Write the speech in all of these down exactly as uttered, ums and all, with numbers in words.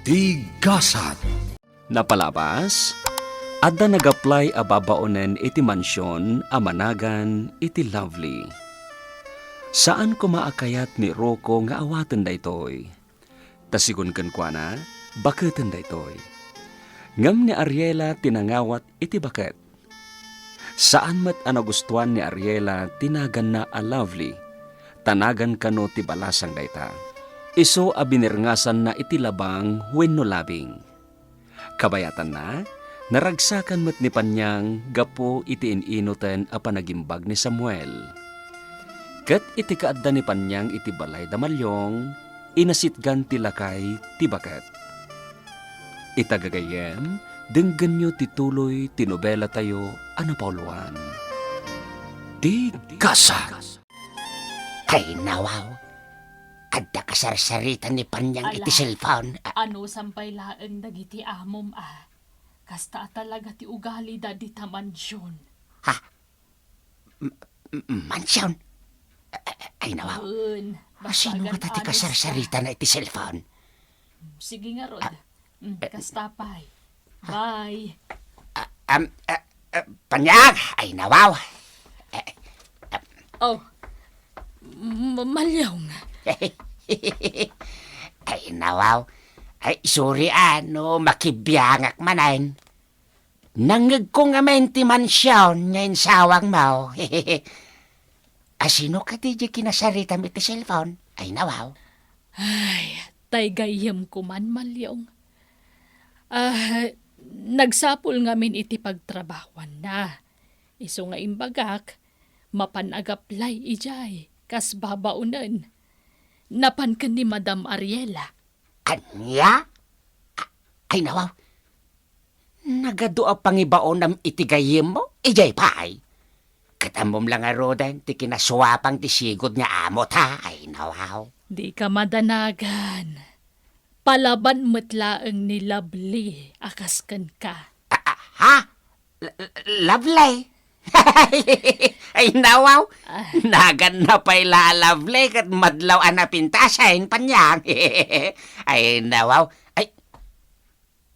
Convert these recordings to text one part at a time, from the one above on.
Ti gasat. Napalabas, adda nag-apply a babaonen iti mansion a managan iti Lovely. Saan koma a kayat ni Rocco nga awaten daytoy. Ta sigun kenkuana, baketen daytoy. Ngem ni Ariela ti nangawat iti baket. Saan met a nagustuan ni Ariela ti naganna a Lovely, ta nagan kano ti balasang dayta. Isu a binirngasanna iti labang wenno labing. Kabayatanna, naragsakan met ni Paniang gapu iti in-inuten a panagimbag ni Samuel. Ket iti kaadda ni Paniang iti balay da Maliong, inasitgan ti lakay ti baket. Ita gagayyem, denggenyo ti tuloy ti nobelatayo a napauluan. Ti Gasat. Ay, nawaw. Adda kasarsarita ni Paniang iti cellphone. Ah, ano sampay laeng dagiti amom, a? Kasta a talaga ti ugalida dita mansion. Ha? M-, m-, mansion? Ay, nawaw. Wen, basta sino nga ta ti kasarsarita na iti cellphone? Sige ngarud. Ah, mm, eh, kasta pay. Bye. Ah, am, ah, ah, Paniang! Ay, nawaw. Eh, ah. Oh, M-, Maliong. Ay, nawaw. Ay, sorry, ano, makibiangak manen. Nangngegko ngamin ti mansion nga insawang mo. Asino kadi di kinasaritam iti cellphone? Ay, nawaw. Ay, tay gayyem koman, Maliong. Ah, nagsapul ngamin iti pagtrabahuanna. Isu nga imbagak, mapan agaplay idiay, kas babaonen. Napan ken ni Madam Ariela. Ania? A-, ay, nawaw. Nagadu a pangibaonam iti gayyemmo, idiay pay. Ket ammom la ngaruden ti kinasuapang ti sigud nga amota, ay, nawaw. Dika madanagan. Palaban met laeng ni Lovely a kas kenka. A, a, ha? L-, l-, Lovely? Ay, nawaw. Ah. Naganna pay la a Lovely ket madlaw a napintas, Paniang. Ay, nawaw. Ay,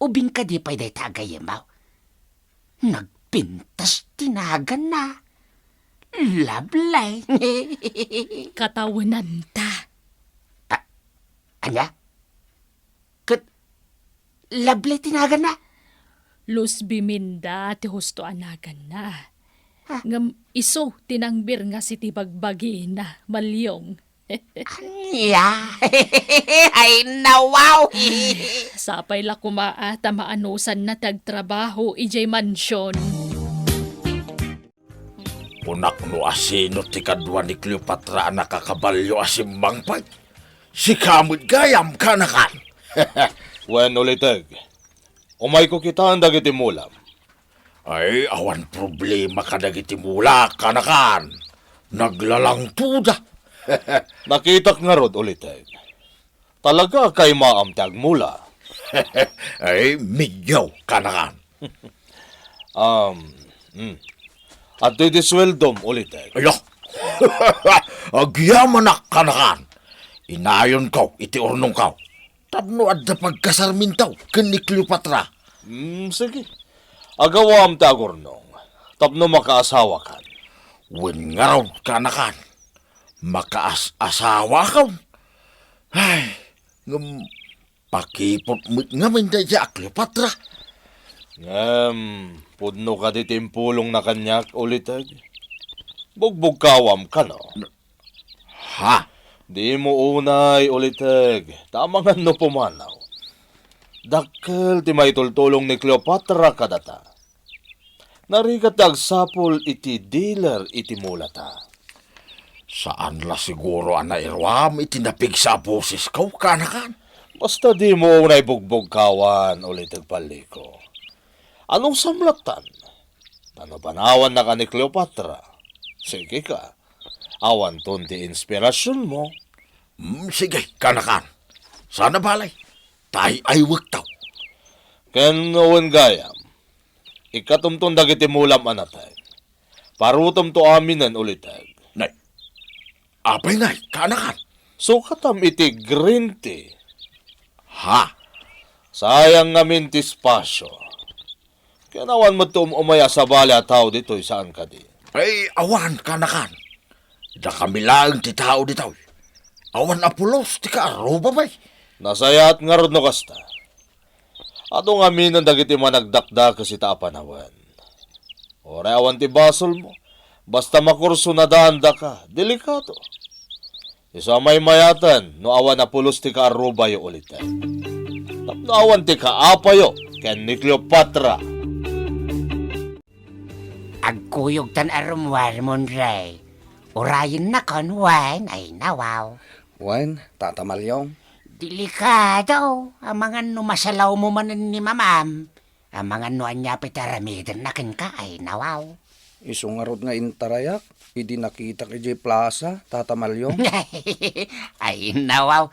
ubing kadi pay dayta a gayyemmo? Nagpintas ti naganna. Lovely. Katawenanta. A-, ania? Ket Lovely ti naganna? Luz Biminda ti husto a naganna. Ah. Ngem isu ti nangbirngas iti bagbagina, Maliong. Ania? Ay, nawaw! Sapay la koma a ta maanusanna ti agtrabaho idiay mansion. Kunak no asino ti kadua ni Cleopatra a nakakabalio a simmangpet. Sika met gayam, kanakan. Wen, uliteg. Umayko kitaen dagiti mulam. Ay, awan problema kadagiti mula, kanakan. Naglalangtoda. Nakitak ngarud, uliteg. Talaga a kaimaam ti agmula. Ay, midyaw, kanakan. Um, mm. Adtoy ti sueldom, uliteg. Ala! Agyamanak, kanakan. Inayonko iti urnongko. Tapno adda pagkasarmintaw ken ni Cleopatra. Mm, sige. Agawam ti agurnong tapno makaasawakan. Wen ngarud, kanakan. Makaas-asawakon. Ay, ngem pakipot met ngamin dayta a Cleopatra. Ngem, pudno kadi ti impulongna kaniak, uliteg? Bugbugkawam kano? Ha? Dimo unay, uliteg, ta amangan no pumanaw. Dakkel ti maitultulong ni Cleopatra kadata. Narigat ti agsapul iti dealer iti mulata. Saan la siguro a nairuam iti napigsa a bosesko, kanakan? Basta dimo unay bugbugkawan, uliteg, Paliko. Anong samlatan? Ta no panawannak a ni Cleopatra, sige ka. Awanton ti inspirasionmo. Mm, sige, kanakan. Sana balay. Tay ay wektaw. Ken wen gayam, ikkatomton dagiti mulam a nateng. Parutomto aminen, uliteg. Nay, apay ngay, kanakan? Sukatam iti green tea. Ha? Sayang ngamin ti espasio. Ken awan met ti um-umay a sabali a tao ditoy, saan kadi? Ay, awan, kanakan. Dakami laeng ti tao ditoy. Awan a pulos ti kaarruba pay. Nasayaat ngarud no kasta. Adu ngaminen dagiti managdakdakes ita a panawen. Uray awan ti basolmo, basta makursunadaandaka, delikado. Isu a maymayaten no awan a pulos ti kaarrubayo uliten. Tapno awan ti kaapayo ken ni Cleopatra. Agkuyogtan a rummuar, Monrey. Urayennakon wen, ay nawaw. Wen, Tata Malyong. Delikado, amangan no masalawmo manen ni Mamam. Amangan no ania pay ti aramidenna kenka, ay nawaw. Isu ngarud nga intarayak idi nakitak idiay plaza, Tata Malyong. Ay nawaw.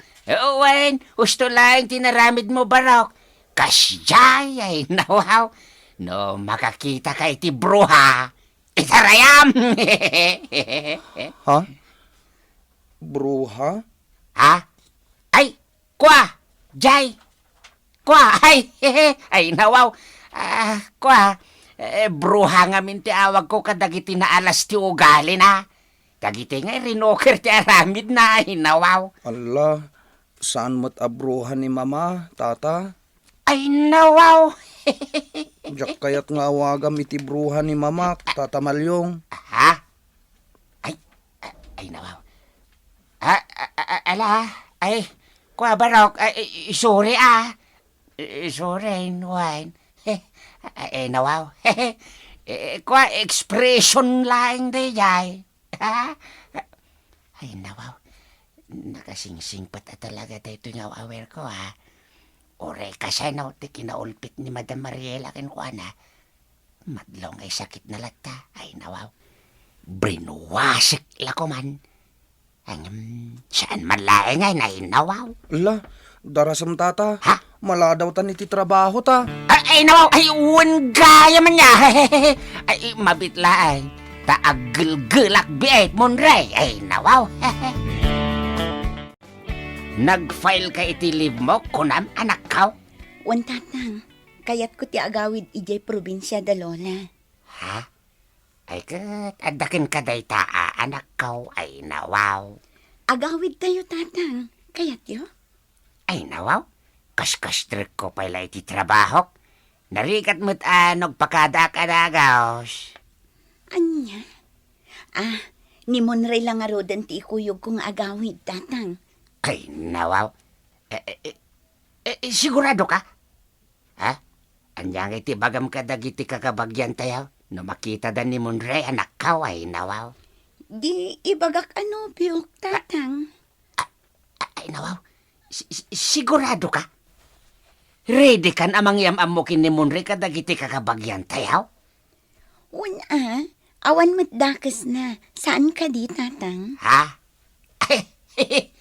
Wen, husto laeng ti naramidmo, Barok. Kasdiay, ay nawaw. No makakitaka iti bruha, itarayam! Ha? Bruha? Ha? Ay, kua! Jay! Kua! Ay, ay, nawaw! Ah, kua! Eh, bruha ngamin ti awagko kadagiti naalas ti ugalina. Dagiti nga rinoker ti aramidna, ay nawaw! Ala, saan met a bruha ni Mama, Tata? Ay, nawaw! Diak kayat nga awagam iti bruha ni Mamak, Tata Malyong. Ha? Ay, ay, nawaw. Ah, a-, a-, a-, ala, ay, kua, Barok, ay, i-, i-, sorry, ah. I-, i-, sorry, Inwan. Ay, ay, nawaw. Eh, kua, expression laeng daydiay. Ay, nawaw. Nakasingsingpet a talaga daytoy nga aw-awerko, ha? Uray kasano ti kinaulpit ni Madam Mariela kenkuana? Madlaw nga isakitna latta. Ay, nawaw. Brainwashed la koman. Ngem, saan man laeng a nainnawaw. Ala, darasem, Tata. Ha? Maladawtan iti trabaho ta. Ay, ay, nawaw, ay, wen gayam ania. Ay, mabit laeng. Ta aggelgelak biit, Monrey. Ay, nawaw. Nag-file ka iti leave mo, kunam, anakko? Wen, Tatang. Kayatko ti agawid idiay probinsia da Lola. Ha? Ay ket, adda kenka dayta a anakko, ay nawaw. Agawidtayo, Tatang. Kayatyo? Ay nawaw, kaskastrekko pay la iti trabahok. Narigat met a nagpakadaak a dagus. Ania? Ah, ni Monrey la ngaruden ti ikuyogko nga agawid, Tatang. Ay nawaw. Eh, eh, eh, eh, sigurado ka? Ha? Ania ngay ti ibagam kadagiti kakabagiantayo no makitada ni Monrey a nakkaw ay nawaw? Di ibagak a nobiok, Tatang. A-, a-, ay nawaw, si-, si-, sigurado ka? Ready kan a mangyam-ammo ken ni Monrey kadagiti kakabagiantayo? Wen a, awan met dakesna. Saan kadi, Tatang? Ha?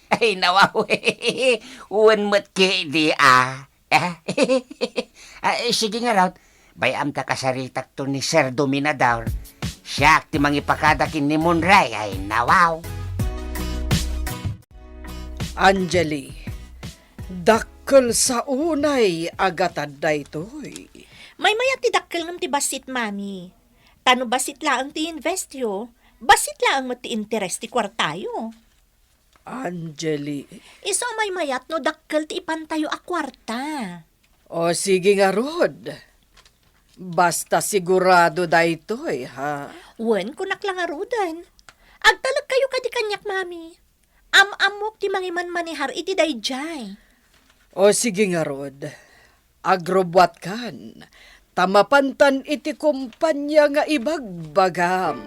Ay, nawaw. Wen met kadi a. Ah, sige ngarud, bay-am ta kasaritakto ni Sir Dominador. Siak ti mangipakada ken ni Monrey, ay nawaw. Angeli, dakkel sa unay a gatad daytoy. Maymayat ti dakkel ngem ti bassit, Mami. Ta no bassit laeng ti investyo, bassit laeng met ti interes ti kuartayo. Angeli. Isu a maymayat no dakkel ti ipantayo a kuarta. O, sige ngarud. Basta sigurado daytoy, ha? Wen, kunak la ngaruden. Agtalekkayo kadi kaniak, Mami. Am-ammok ti mangimanmanehar iti daydiay. O, sige ngarud. Agrubbuatkan, ta mapantan iti kompania nga ibagbagam.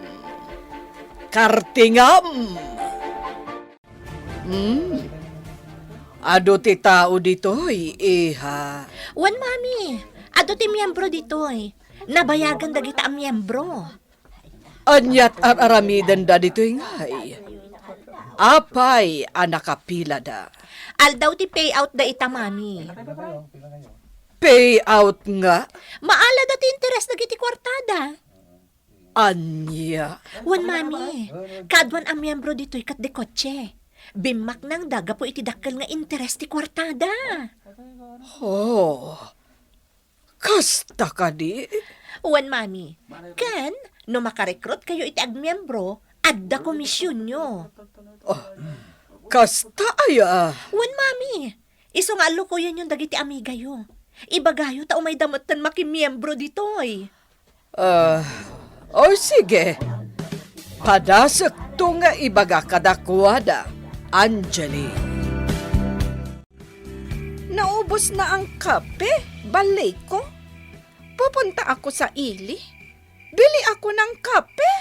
Kartingam! Hmm. Adu ti tao ditoy, iha. Wen, Mami. Adu ti miyembro ditoy. Nabayagan dagita a miyembro. Aniat ar-aramidenda ditoy ngay? Apay a nakapilada? Aldaw ti payout da ita, Mami. Payout nga? Maalada ti interes dagiti kuartada. Ania? Wen, Mami, kaduan a miyembro ditoy ket de kotse. Bimmaknangda gapu iti dakkel nga interes ti kuartada. Oh, kasta kadi? Wen, Mami. Ken, no makarekrutkayo iti agmiembro, adda komisionyo. Oh, kasta aya? Wen, Mami. Isu nga allukoyenyon dagiti amigayo. Ibagayo ta umayda metten makimiembro ditoy. Ah, o sige. Padasekto nga ibaga kadakuada, Angeli. Naubos na ang kape, balik ko. Pupunta ako sa ili. Bili ako ng kape.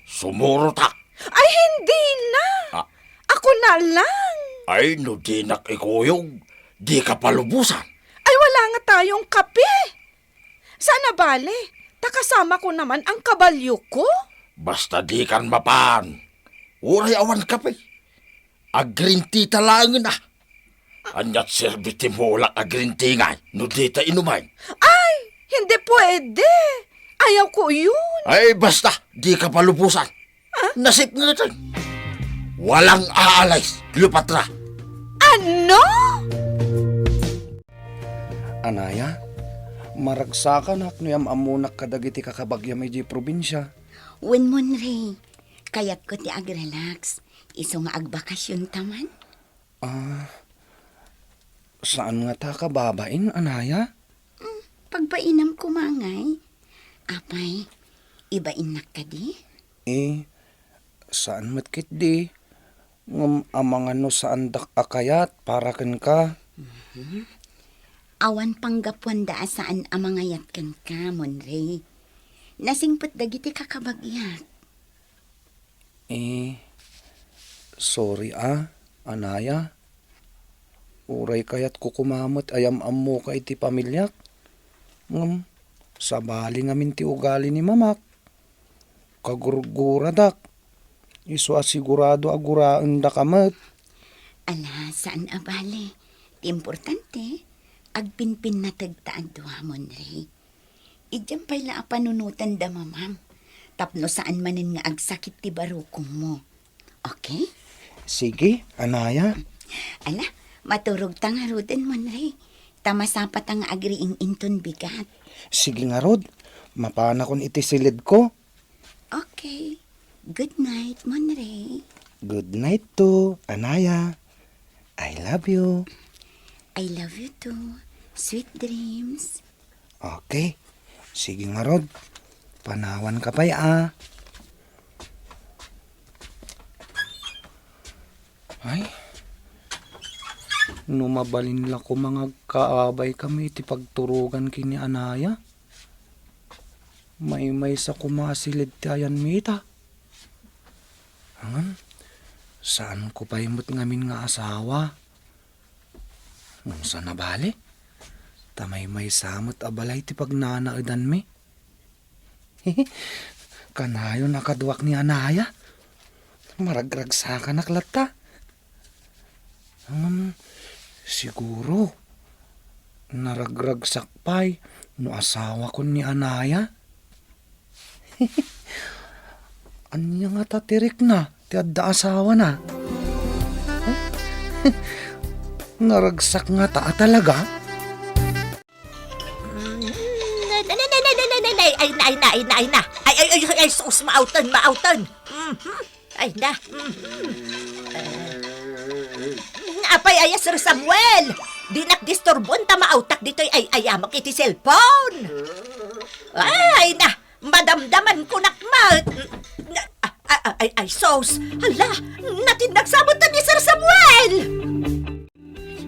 Sumurotak. Ay, hindi na. Ah. Ako na lang. Ay, no dinak ikuyog, di ka palubusan. Ay, wala nga tayong kape. Saan a bale? Ta kasama ko naman ang kabalyo ko. Basta di kan mapan. Uray awan kape. A-green tea ta laengen a. Aniat serbi ti mulak a green tea ngay, no dita inuman? Ay, hindi pwede. Ayaw ko yun. Ay, basta, di ka palubusan. Ah? Nasipngetan. Walang aalis, lupatra. Ano? Anaya, maragsakanak no yam-ammonak kadagiti kakabagiam idiay probinsia. Wen, Monre, kayatko ti agrelax. Isu nga agbakasionta man. Ah, saan ngata a kababain, Anaya? Mm, pagbainam koma ngay. Apay, ibainnak kadi? Eh, saan met ketdi. Ngem amangan no saandak a kayat para kenka. Mhm. Awan panggapuanda a saan a mangayat kenka, Monre. Nasingpet dagiti kakabagiak. Eh, sorry a, Anaya. Uray kayatko koma met a yam-ammoka iti pamiliak. Ngem, sabali ngamin ti ugali ni mamak. Kagurguradak. Isu a sigurado a guraendaka met. Ala, saan a bale. Ti importante, agpinpinnategta a dua, Monre. Idiam pay la a panunoten da mamam, tapno saan manen nga agsakit ti barukongmo. Okay? Sige, Anaya. Ala, maturogta ngaruden, Monre. Ta masapata nga agriing inton bigat. Sige ngarud, mapanakon iti silidko. Okay. Good night, Monre. Good night too, Anaya. I love you. I love you too. Sweet dreams. Okay. Sige ngarud. Panawanka pay a. Ay. No mabalin la koma nga agkaabaykami iti pagturogan ken ni Anaya. Maymaysa koma a silid ti ayanmi ita. Ngem, saanko pay met ngamin nga asawa. Ngem saan a bale, ta maymaysa met a balay ti pagnanaedanmi. Kanayon a kaduak ni Anaya. Maragragsakanak latta. Ngem, siguro, naragragsak pay no asawakon ni Anaya. Ania ngata ti rikna ti adda asawana? Naragsak ngata a talaga? Mm, na, na, na. Ay, ay, ay, ay, ay, na. Ay, ay, ay, ay, ay, sus, maawtan, maawtan. Mhm. Ay, na. Mhm. Eh, apay, aya, Sir Samuel? Dinak disturbon ta maawtak ditoy ay-ayamek iti cellphone. Ay, na. Madamdaman ko nak met. Na, ah, ah, ah, ay, ay, sus. Hala, natinnagsabot ni Sir Samuel.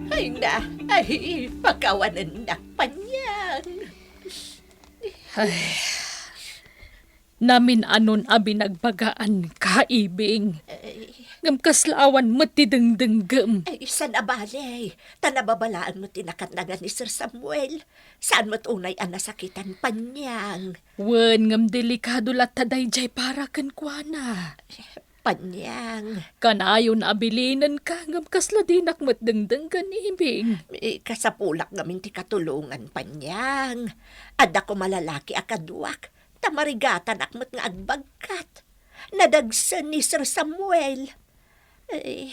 Ay na, ay, pakawanennak, Panyang. Ay, namin-anon a binagbagaan ka, Ibing. Ay. Ngem kasla awan met ti dengdenggem. Ay, saan a bale, ta nababalaen met ti nakatnangan ni Sir Samuel. Saan met unay a nasakitan, Panyang. Wen, ngem delikado latta daydiay para kenkuana. Panyang. Kanayon a bilinenka, ngem kasla dinak met dengdenggen, Ibing. Eh, kasapulak ngamin ti katulongan, Panyang. Adda koma lalaki a kaduak, ta marigatanak met nga agbagkat. Nadagsen ni Sir Samuel. Eh,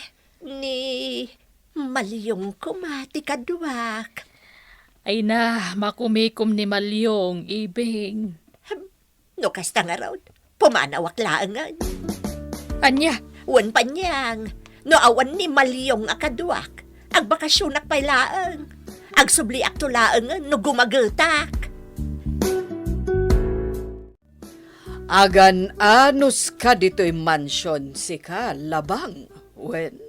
ni Malyong koma ti kaduak. Ay na, makumikom ni Malyong, Ibing. No kasta ngarud, pumanawak laengen. Ania? Wen, Panyang, no awan ni Malyong a kaduak, agbakasionak pay laeng. Agsubliakto laengen no gumagetak. Agan-anuska ditoy mansion sika, Labang, wen?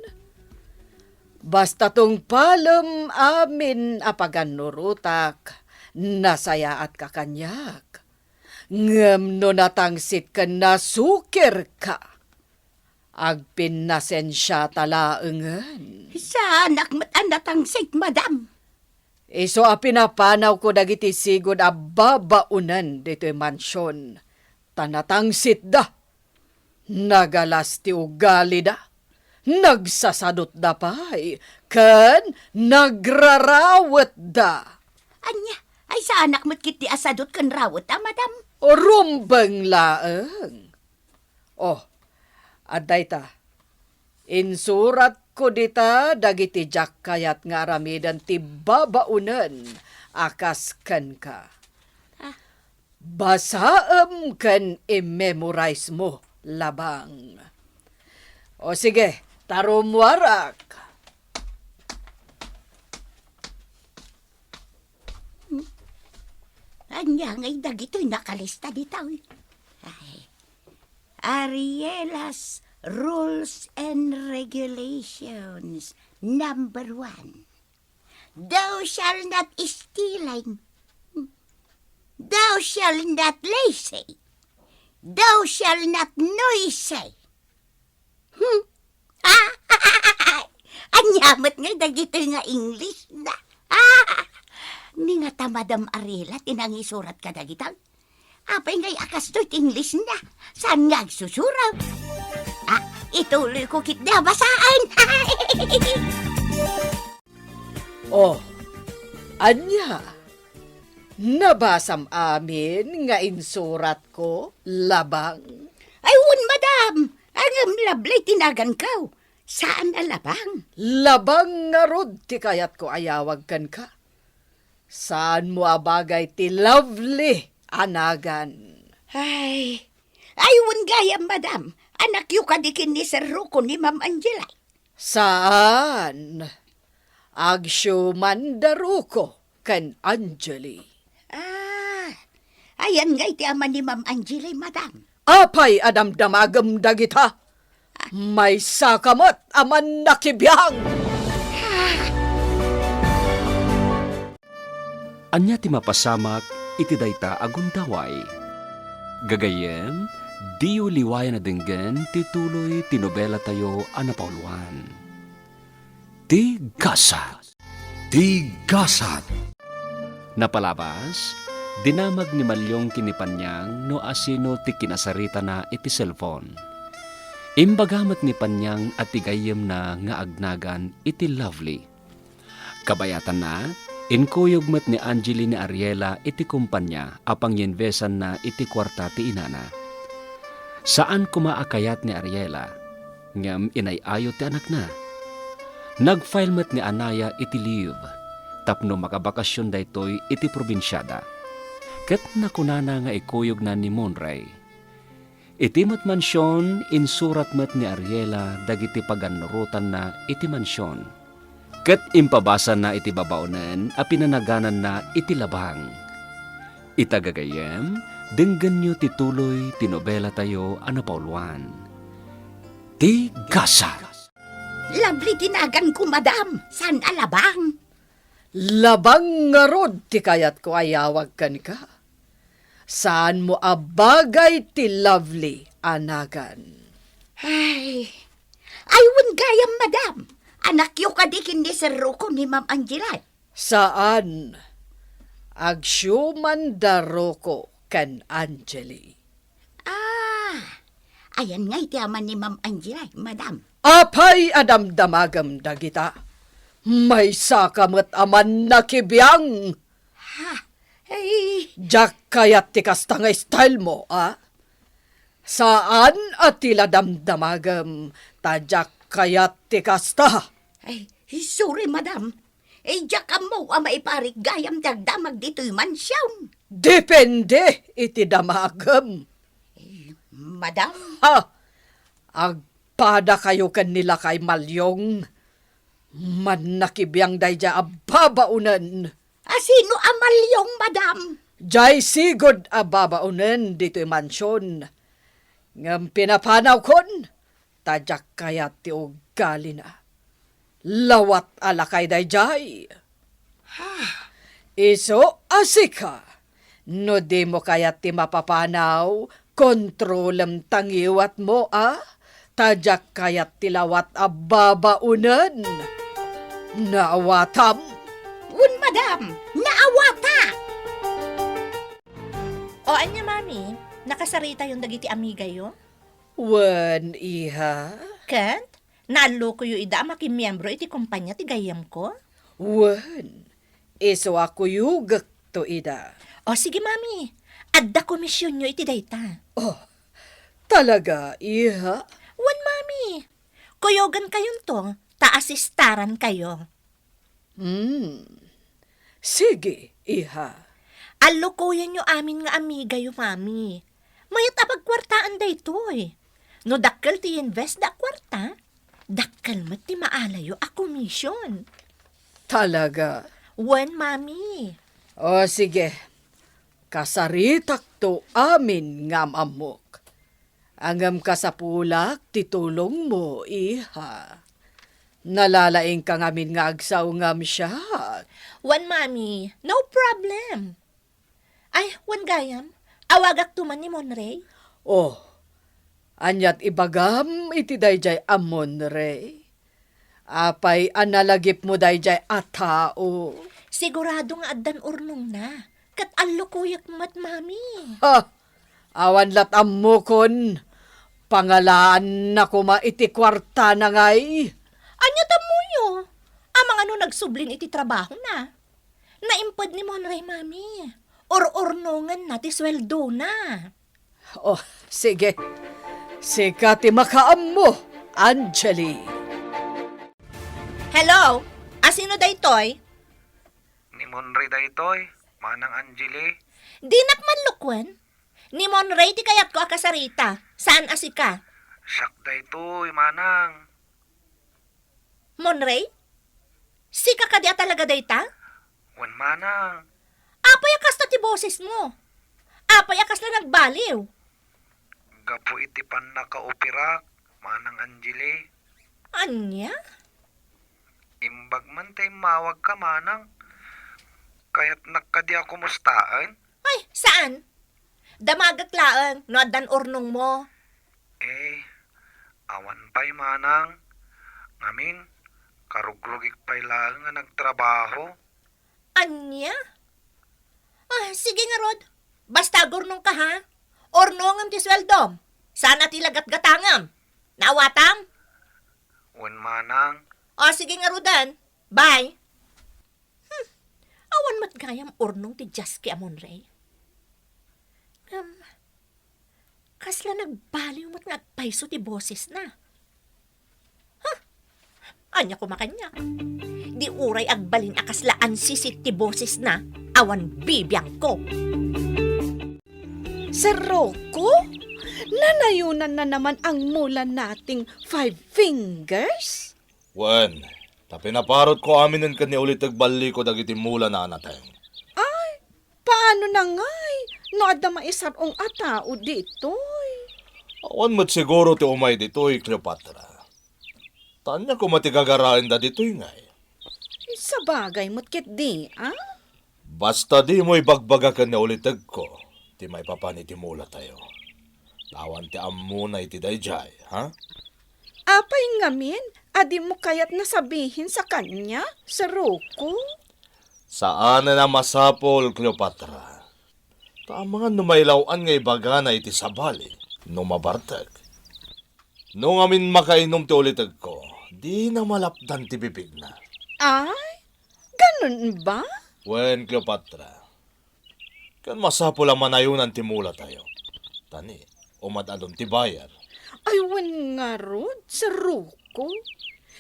Basta tungpalem amin a pagannurotak, nasayaatka kaniak. Ngem no natangsit ken nasukirka, agpinnasensiata laengen. Saanak met a natangsit, madam. Isu a pinapanawko dagiti sigud a babaonen ditoy mansion, ta natangsitda. Nagalas ti ugalida, nagsasadutda pay, ken nagrarawetda. Ania, ay saanak met ketdi a sadut ken rawet a, madam? Rumbeng laeng. Oh, adda ita. Insuratko dita dagiti diak kayat nga aramiden ti babaonen a kas kenka. Ah. Basaem ken i-memorize mo, Labang. O sige, ta rummuarak. Ania ngay dagitoy nakalista dita, uy? Ay. Ariela's Rules and Regulations, number one. Thou shall not stealing. Thou shall not lazy. Thou shall not noisy. Hmm? Ah, ania met ngay dagitoy nga English na? Ah, ni nga ta Madam Ariela ti nangisurat kadagita? Apay ngay a kastoy ti English na? Saan nga agsusurat? Ah, ituloy ko ketdi a basaen. Oh, ania? Nabasam amin nga insuratko, Labang? Ay, wen, madam. Ngem Lovely ti naganko. Saan a Labang? Labang ngarud ti kayatko a yawag kenka. Saanmo a bagay ti Lovely a nagan. Ay, ay, wen gayam, madam. Anakyo kadi ken ni Sir Rocco ni Ma'am Angela. Saan. Agsiuman da Rocco ken Angeli. Ah, ayan ngay ti ama ni Ma'am Angeli, madam. Apay a damdamagem dagita? Maysaka met a mannakibiang! Ania ti mapasamak iti dayta a gundaway? Gagayyem, diyo liwayan a denggen ti tuloy ti nobelatayo a napauluan, Ti Gasat. Ti Gasat. Napalabas, dinamag ni Malyong ken ni Panyang no asino ti kinasaritana iti cellphone. Imbaga met ni Panyang a ti gayyemna nga agnagan iti Lovely. Kabayatanna, inkuyog met ni Angeli ni Ariela iti kompania a pangyinvesanna iti kuarta ti inana. Saan koma a kayat ni Ariela, ngem inay-ayo ti anakna. Nag-file met ni Anaya iti leave tapno makabakasion daytoy iti probinsiada. Ket nakunana nga ikuyogna ni Monray. Iti met mansion, insurat met ni Ariela dagiti pagannurotanna iti mansion. Ket impabasana iti babaonen a pinanagananna iti Labang. Ita gagayyem, denggenyo ti tuloy ti nobelatayo a napauluan, Ti Gasat. Lovely ti naganko, madam, saan a Labang. Labang ngarud ti kayatko a yawag kenka. Saanmo a bagay ti Lovely a nagan. Ay, ay, wen gayam, madam. Anakyo kadi ken ni Sir Rocco ni Ma'am Angela? Saan. Agsiuman da Rocco ken Angeli. Ah, ayan ngay ti ama ni Ma'am Angela, madam. Apay a damdamagem dagita? Maysaka met a mannakibiang. Ha? Ay. Diak kayat ti kasta nga style mo, a? Saan a ti la damdamagem, ta diak kayat ti kasta. Ay, sorry, madam. Eh, diak ammo a maiparik gayam ti agdamag ditoy mansion. Depende iti damagem. Eh, madam. Ha! Agpadakayo ken ni Lakay Malyong. Mannakibiang daydiay a babaonen. A sino a Malyong, madam? Diay sigud a babaonen ditoy mansion. Ngem pinapanawkon, ta diak kayat ti ugalina. Lawat a lakay daydiay. Isu a sika, no dimo kayat ti mapapanaw, kontrolem ta ngiwatmo, a? Ta diak kayat ti lawat a babaonen. Naawatam? Wen, madam, naawata! O, ania, Mami? Nakasaritayon dagiti amigayo? Wen, iha. Ket, naallokoyo ida a makimmiembro iti kompania ti gayyemko? Wen, isu a kuyogekto ida. O, sige, Mami. Adda komisionyo iti dayta. Oh, talaga, iha? Wen, Mami. Kuyogenkayonto, ta asistarankayo. Hmm. Sige, iha. Allokoyenyo amin nga amigayo, Mami. Mayat a pagkuartaan daytoy. No dakkel ti invest da a kuarta, dakkel met ti maalayo a commission. Talaga? Wen, Mami. O, sige. Kasaritakto amin nga am-ammok. Ngem kasapulak ti tulongmo, iha. Nalalaingka ngamin nga agsao ngem siak. Wen, Mami, no problem. Ay, wen gayam, awagakto man ni Monrey. Oh, aniat ibagam iti daydiay a Monrey? Apay a nalagipmo daydiay a tao? Sigurado nga addan urnongna, ket allokoyek met, Mami. Ha! Awan lat' ammokon, pangalaanna koma iti kuartana ngay. Ania tammoyo? Amangan no nagsublin iti trabahona. Naimped ni Monrey, Mami. Ur-urnongenna ti sueldona. Oh, sige. Sika ti makaammo, Angeli. Hello? Asino daytoy? Ni Monrey daytoy, Manang Angeli. Dinak man lukwen? Ni Monrey ti kayatko a kasarita, saan a sika. Siak daytoy, Manang. Monrey? Sika kadi a talaga dayta? Wen, Manang. Apay a kasta ti bosesmo? Apay a kasla nagbaliw? Gapu iti pannakaoperak, Manang Angeli. Ania? Imbag man ta immawagka, Manang. Kayatnak kadi a kumustaen? Ay, saan? Damagek laeng no addan urnongmo. Eh, awan pay, Manang. Ngamin, karugrugik pay laeng nga nagtrabaho. Ania? Ah, sige ngarud. Basta agurnongka, ha? Urnongem ti sueldom. Saan a ti lagatgatangem. Naawatam? Wen, Manang. O, sige ngaruden. Bye. Hmm, awan met gayam urnong ti Jaski a Monrey. Ngem, kasla nagbaliw met nga agpayso ti bosesna. Huh? Ania koma kaniak? Di uray agbalin a kasla ansisit ti bosesna, awan bibiangko. Sir Rocco, nanayonanna naman ang mula nating Five Fingers? Wen, ta pinaparutko aminen ken ni Uliteg balliko dagiti mula na a nateng. Ay, paano na ngay no adda maisar-ong a tao ditoy? Awan met siguro ti umay ditoy, Cleopatra. Ta ania koma ti gagaraenda ditoy ngay? Sabagay met ketdi, a? Basta dimo ibagbaga ken ni Ulitegko ti maipapan iti mulatayo. Ta awan ti ammona iti daydiay, ha? Apay ngamin a dimo kayat na sabihin sa kanya, Sir Rocco? Saanen a masapul, Cleopatra. Ta amangan no mailaw-an nga ibagana iti sabali no mabartek. No ngamin makainom ti Ulitegko, dina malapdan ti bibigna. Ay, ganun ba? Wen, Cleopatra. Ken masapul a manayonan ti mulatayo. Ta ni, umad-adun ti bayar. Ay, wen ngarud, Saruko.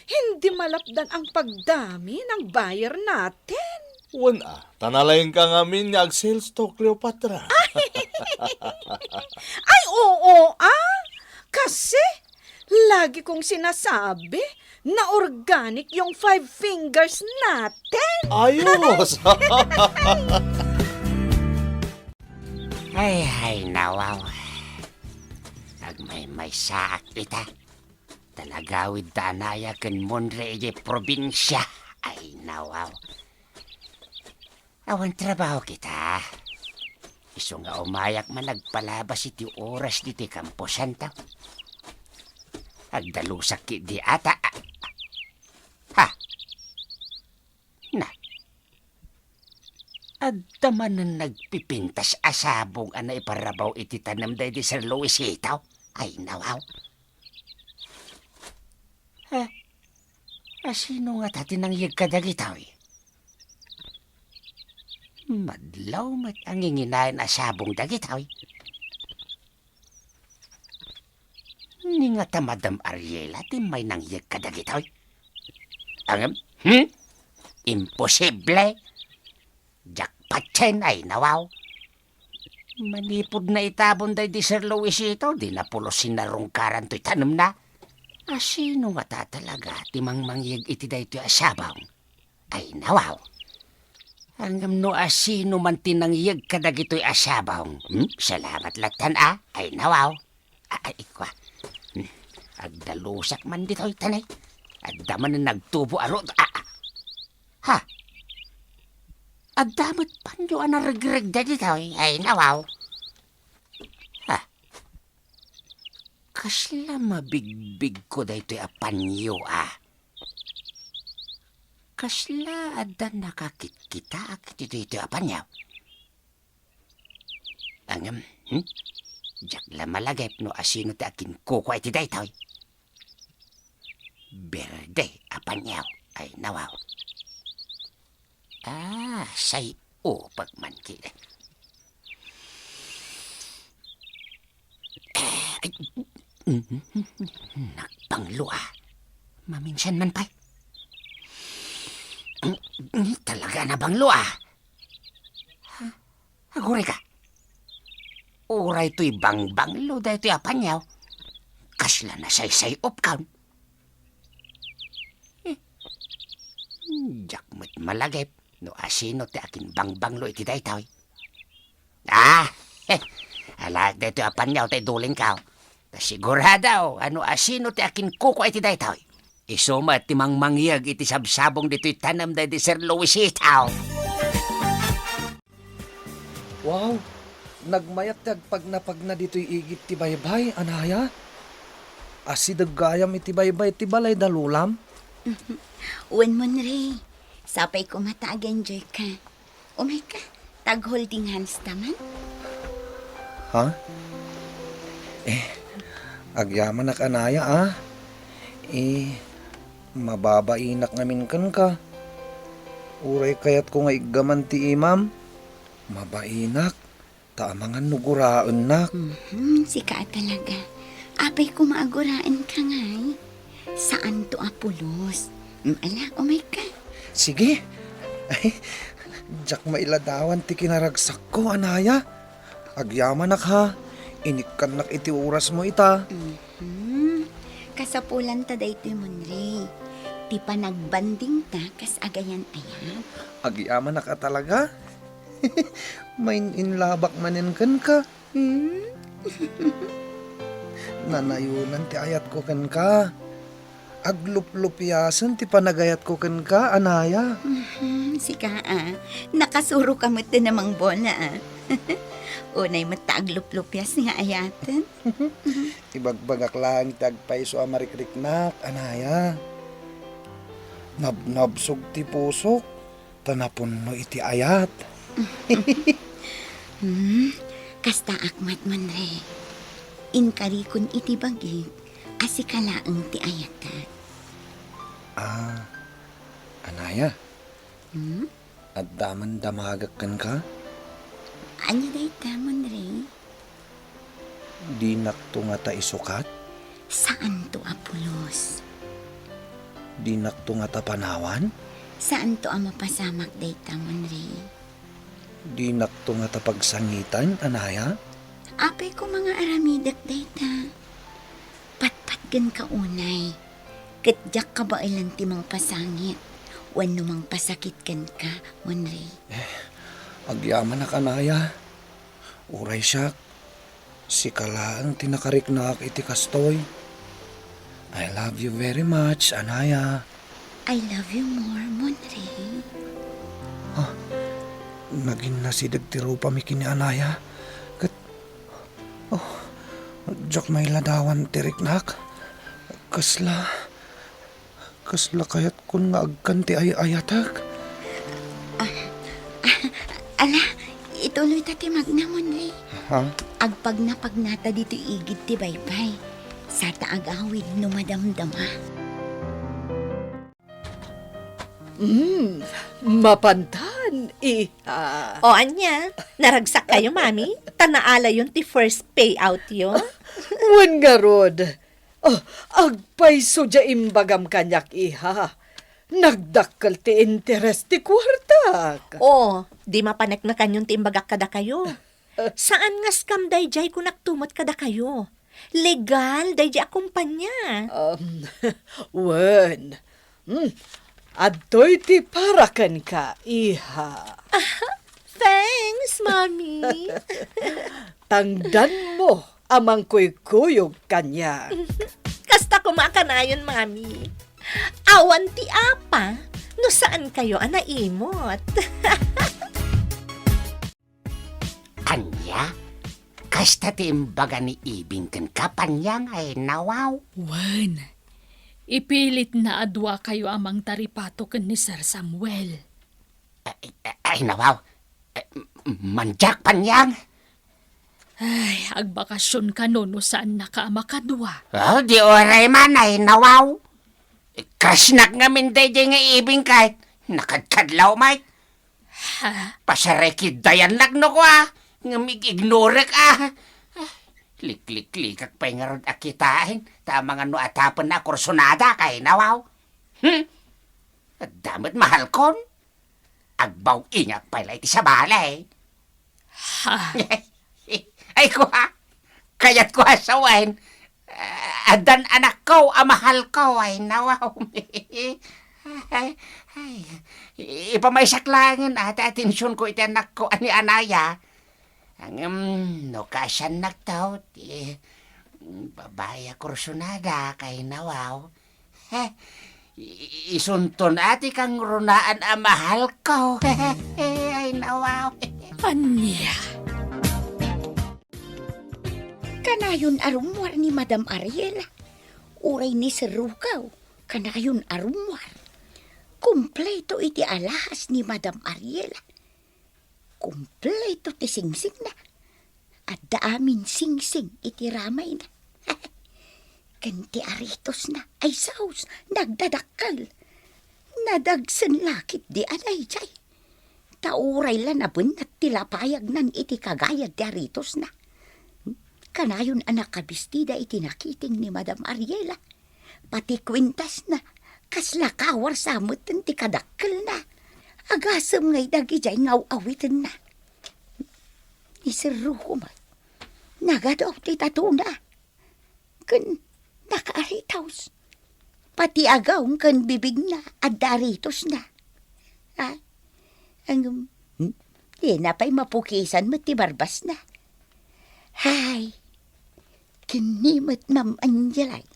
Hindi malapdan ang pagdami ng buyer natin. Wen a, ta nalaingka ngamin nga ag-sales to, Cleopatra. Ay, oo, ah. Kasi, lagi kong sinasabi na organic yung five fingers natin. Ayos! Ay, ay, nawaw. Nagmaymaysaak ita. Talagawid ta anaya ken Monre idiay probinsia. Ay, nawaw. Awan trabaho kita. Isu nga umayak man agpalabas iti oras ditoy kamposanto. Agdalusak ketdi ata. Ha? Na. Adda manen nagpipintas a sabong a naiparrabaw iti tanem daydi Sir Luisito? Ay, nawaw. Eh, asino ngata ti nangyeg kadagitoy? Madlaw met a nginginayon a sabong dagitoy. Ni ngata Madam Ariela ti may nangyeg kadagitoy? Angem? Hmm? Imposible! Diak patien, ay, nawaw. Manipud naitabon daydi Sir Luisito, di na pulos sinarungkaran toy tanemna. Asino ngata talaga ti mangmangyeg iti daytoy a sabong? Ay, nawaw. Ngem no asino man ti nangyeg kadagitoy a sabong, hmm? Salamat latta, a? Ay, nawaw. A-, ay, ikua. Hmm. Agdalusak man ditoy, tanay. Adda man nagtubo a rod-, a-, a-, ha? Adda met panyo a naregreg dagitoy. Ay, nawaw. Ha? Kasla mabigbigko daytoy a panyo, a? Kasla adda nakakitkitaak iti daytoy a panyo? Ngem, hmm? Diak la malagip no asino ti akinkukua iti daytoy. Berde a panyo. Ay, nawaw. Ah, say upag man kidi. Ay, nagbanglo, a. Maminsan man pay. Talaga nabanglo, a. Aguray ka. Uray toy bangbanglo daytoy a panyo. Kasla nasaysay-opkan. Eh, diak met malagip no asino ti akinbangbanglo iti daytoy. Ah, eh, alaek daytoy a panyo ti dulingko. Ta sigurado a no asino ti akinkukua iti daytoy, isu met ti mangmangyeg iti sabsabong ditoy tanem daydi Sir Luisito. Wow, nagmayat ti agpagnapagna ditoy igid ti baybay, anaya? Asideg gayam iti baybay ti balay da lolam? Wen, Monre, sapay koma ta ag-enjoy ka. Umayka, tag-holding hands ta man. Ha? Eh, agyamanak anaya, a. Eh, mababainak ngamin kenka. Uray kayatko nga iggaman ti imam, mabainak, ta amangan no guraennak. Mhm, sika a talaga. Apay koma a guraenka ngay? Saanto a pulos. Mm, ala, umayka. Sige. Ay, diak mailadawan ti kinaragsakko, anaya. Agyamanak, ha. Inikkannak iti orasmo ita. Mhm. Kasapulan ta daytoy, Monre. Ti panagbanding ta kas agayan-ayat. Agyamanak a talaga? Main-inlabak manen kenka. Hmm? Nanayonan ti ayatko kenka. Agluplupiasen ti panagayatko kenka, anaya. Mhm, sika, a. Nakasuroka met ti namangbola, a. Unay met ta agluplupias nga ayaten. Ibagbagak laeng ti agpayso a marikriknak, anaya. Nabnabsog ti pusok ta napunno iti ayat. Hmm, kastaak met, Monre. Inkarikon iti bagik a sika laeng ti ayatek. Ah, anaya? Hmm? Adda man damagek kenka? Ania dayta, Monre? Dinakto ngata isukat? Saanto a pulos. Dinakto ngata panawan? Saanto a mapasamak dayta, Monray. Dinakto ngata pagsangitan, anaya? Apay koma nga aramidek dayta. Patpatgenka unay. Ket diak kabaelan ti mangpasangit wenno mangpasakit kenka, Monray. Eh, agyamanak, anaya. Uray siak, sika laeng ti nakariknaak iti kastoy. I love you very much, anaya. I love you more, Monray. Ah, nagin nasideg ti rupami ken ni anaya. Ket, oh, diak mailadawan ti riknak. Kasla, kasla kayatkon nga agkan ti ay-ayatek. Ah, ah, ala, ituloyta ti magna, Monray. Ha? Agpagnapagnata ditoy igid ti baybay. Sata agawid no madamdama. Mm, mapantan, iha. O, ania? Naragsak kayo, Mami? Ta naalayon ti first payout yo? Wen ngarud. Oh, agpayso diay imbagam kaniak, iha. Nagdakkel ti interes ti kuartak. Oh, di mapaneknekanyon ti imbagak kadakayo. Saan nga scam daydiay, kunakto met kadakayo. Legal daydiay a kumpanya. Um, wen. Hmm. Adtoy ti para kenka, iha. Thanks, Mami. Tangdanmo a mangkuykuyog kaniak. Kasta koma a kanayon, Mami. Awan ti apa no saan kayo a naimot. Ania? Kasta ti imbaga ni Ibing kenka, Panyang, ay nawaw? Wen, ipilitna a dua kayo a mangtaripato ken ni Sir Samuel. Ay, ay, ay, nawaw. Eh, m-, mandiak, Panyang. Ay, agbakasyon kano no saannaka a makadua. Oh, di uray man, ay nawaw. Crush-nak ngamin daydiay nga Ibing ket nakadkadlaw met. Ha? Pasarikiddayannak no kua, ngem ig-ignorek a. Ah, likliklikak pay ngarud a kitaen, ta amangan no atapenna a kursonadak ay nawaw. Hmm? Adda met mahalkon. Agbaw-ingak pay la iti sabali. Ha? Ay, kua, kayatko a sawen. Ah, addan anakko a mahalko, ay, nawaw. Ay, ay, ipamaysak laengen a ti atensionko iti anakko a ni Anaya. Ngem, no kaasiannakto, ti babai a kursonadak, ay, nawaw. Eh, i-, isunton a ti kangrunaan a mahalko. Ay, nawaw. Ania? Kanayon a rummuar ni Madam Ariel. Uray ni Sir Rukaw, kanayon a rummuar. Kompleto iti alahas ni Madam Ariel. Kompleto ti singsingna. Adda amin singsing iti ramayna. Ken ti aritosna ay saos, nagdadakkel. Nadagsen la ketdi a daydiay. Ta uray la nabennat ti lapayagnan iti kagayad ti aritosna. Kanayon a nakabistida iti nakiting ni Madam Ariela. Pati kuentasna, kasla kawarsa metten ti kadakkelna. Agasem ngay dagidiay nga aw-awitenna. Ni Sir Ruko met, nagadu ti tatona. Ken nakaaritos. Pati agaw ken bibigna, adda aritosna. Ha? Ngem, hmm? Dina pay mapukisan met ti barbasna. Hay, ken ni met Ma'am Angelay.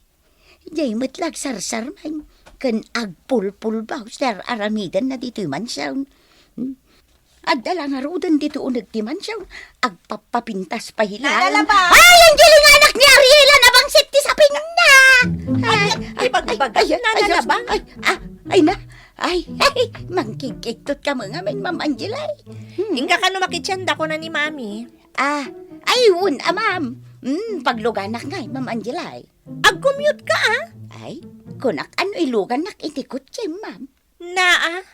Diay met la agsarsarmay ken agpulpulbaw ti ar-aramidenna ditoy mansion. Hmm? Adda la ngaruden ditoy uneg ti mansion, agpappapintas pay la. Nana Labang! Ay, Angeling, anak ni Ariela, nabangsit ti sapingna! Ay, ay, ay, ay, ay, Nana Labang! Ay, ah, ay na, ay, ay, mangkigkigtot ka mga men, Ma'am Angelay. Hmm. Inka kano makitsianda, kuna ni Mami. Ah, ay, wen, ah, ma'am. Hmm, pagluganak ngay, Ma'am Angelay. Agkumyot ka, ah? Ay, kunak, ano iluganak iti kotse, ma'am? Naa.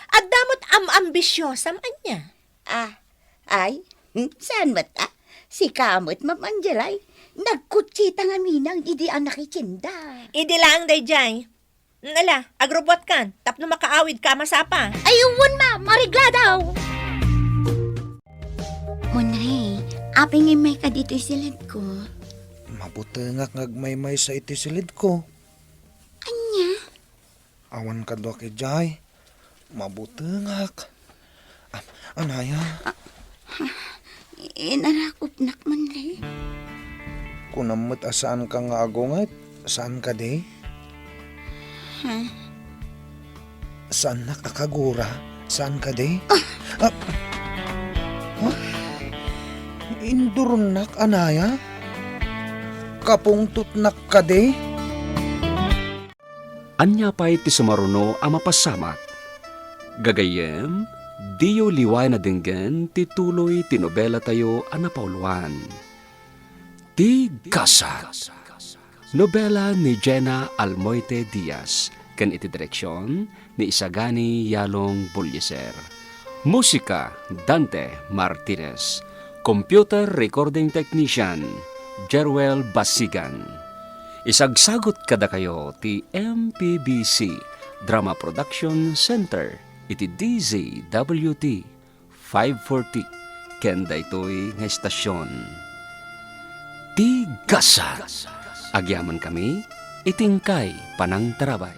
Adda met am-ambisiosam ania? Ah, ay, hmm, saan met, ah? Sika met, Ma'am Angelay. Nagkutsita ngamin idi a nakitienda. Idi laeng daydiay. Ala, agrubbuatkan, tapno makaawidka a masapa. Ay, wen, ma, maregladaw. Monre, apay nga immayka ditoy siledko? Mabutengak nga agmaymaysa iti siledko. Ania? Awan kaduak idiay. Mabutengak. Ah, anaya? Inarakupnak, Monre. Kunam met a saanka nga agunget. Saan kadi? Ha? Saannak a kagura? Saan kadi? Ah. Ah? Induronnak, anaya? Kapungtotnak kadi? Ania pay ti sumaruno a mapasamak? Gagayyem, diyo liwayan a denggen ti tuloy ti nobelatayo a napauluan, Ti Gasat. Nobela ni Jena Almoite Diaz ken iti direksion ni Isagani Yalong Bullieser. Musika, Dante Martinez. Computer recording technician, Jeruel Basigan. Isagsagut kadakayo ti M P B C Drama Production Center iti D Z W T five forty ken daytoy nga estasion. Ti Gasat. Agyamankami iti inkay panangtarabay.